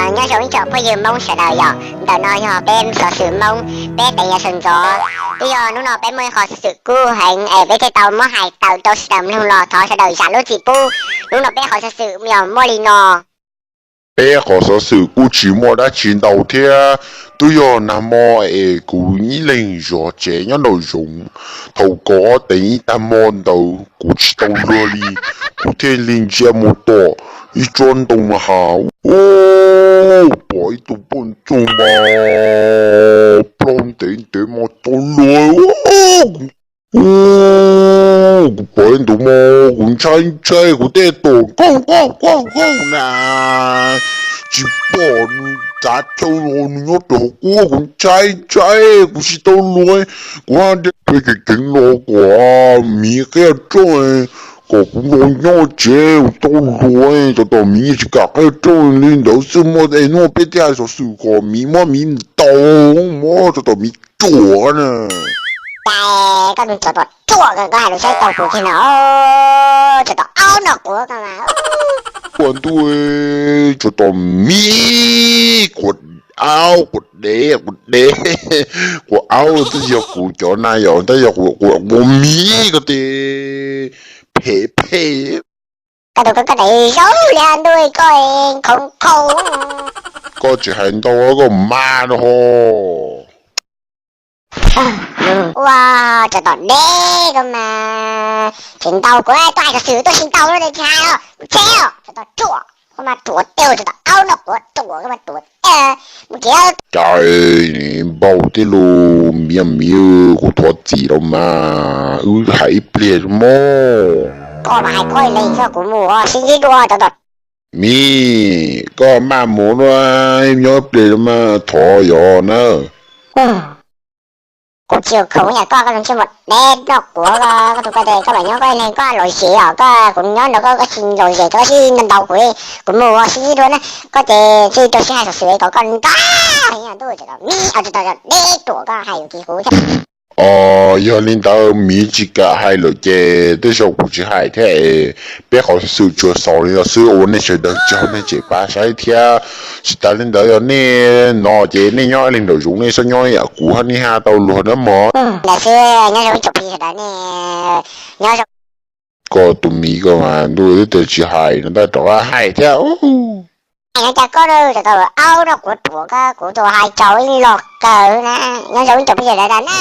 Nyob zoo ib tsoom phooj ywg Hmoob sawv daws yom, ntawm no yog peb xov xwm Hmoob, peb teev yav sawv ntxov. Twb yog hnub no peb muaj ib qho xov xwm kub heev es peb thiaj tau muab hais tawm rau sawv daws mloog los thov sawv daws zam lub txim pub. Hnub no peb qhov xov xwm yog muaj li no. Peb qhov xov xwm kuj tsis muaj dab tsi ntau thiab, twb yog nag hmo es kuv ib leeg zov tsev nyob nraum zoov. Thaum kov teev ib tag hmo ntawd kuv tsis tau luag li, kuv thiaj li ntsia mus tom ib tsob ntoo hav, pom ib tug poj ntxoog mas plaub ntev ntev mas tau luag. Kuv pom ntawd mas kuv ntshai ntshai, kuv tej tuam nkaug nkaug nkaug nkaug na, tsis pom nws, txav chaw los nws nyob rau hauv kuab, kuv ntshai ntshai, kuv tsis tau luag. Kuv hais tias peb ceev ceev los kom miv qhib roj, kom kuv los nyob tsev kuv tau luag, tab tom miv tsis kam qhib roj li ntawd xwb mas es hnub no peb thiaj hais xov xwm kom miv muab miv ntaus, muab tab tom miv ruam na. Cas koj tus tsov tom ruam koj hais lus saib tau kuv kiag no, tsov tom aub noj quav koj mas. Ua ntuj, tsov tom miv quav aub quav dev quav dev, quav aub twb yog kuv cov na yom, tab yog kuv miv koj tes phem phem. Koj tus koj koj daim zaub liag ntuj koj nkhaus nkhaus. Koj tsis hais ntau koj mas no ho. Ua tsov tom deb koj mas, tseem ntaus kuv, tuaj hais xov xwm tuaj tsis ntaus no tsis hais os, mus tsev os tsov tom ruam, koj mas ruam tej tsov tom aub noj quav ruam koj mas ruam tej, mus tsev. Cas npau tej lus miv miv, kuv thov txim los mas wb hais ib pliag mog. Koj mas hais koj ib leeg xwb, kuv mus sib ntsib dua tsov tom. Miv, koj maj mus no, nyob ib pliag los mas thov yog na. Kuv tsis khoom yam koj, koj tus ntsej muag deb noj quav, koj tus koj tes koj mam nyob koj ib leeg, koj lom zem os, koj kuv nyob nrog koj koj tsis lom zem koj sib ntaus kuv, kuv mus sib ntsib dua na, koj ces tsis rau sib hais xov xwm kom koj ntag. Ntuj, tsov tom miv, tsov tom deb ruam koj hais yus kiag kuv thiab. Os, yog li ntawd miv tsis kam hais lawm ces tej zaum kuv tsis hais thiab es peb qhov xov xwm tsuas xaus li no xwb, ua nej sawv daws tsaug nej tseem pab saib thiab. Tsis tas li ntawd yog nej no ces nej nyob ib leeg nraum zoov nej txhob nyob ib yam kuv hab nej hab tau luag na mog. Ntawd xwb, nyob zoo ib tsoom phooj ywg sawv daws nej, nyob zoo. Koj tus miv koj mas ntuj twb tias tsis hais no tab rov qab hais thiab. Hais no cas koj tsov tom aub noj quav ruam koj, kuv tus hais tsaus ib los kawg na. Nyob zoo ib tsoom phooj ywg sawv daws na.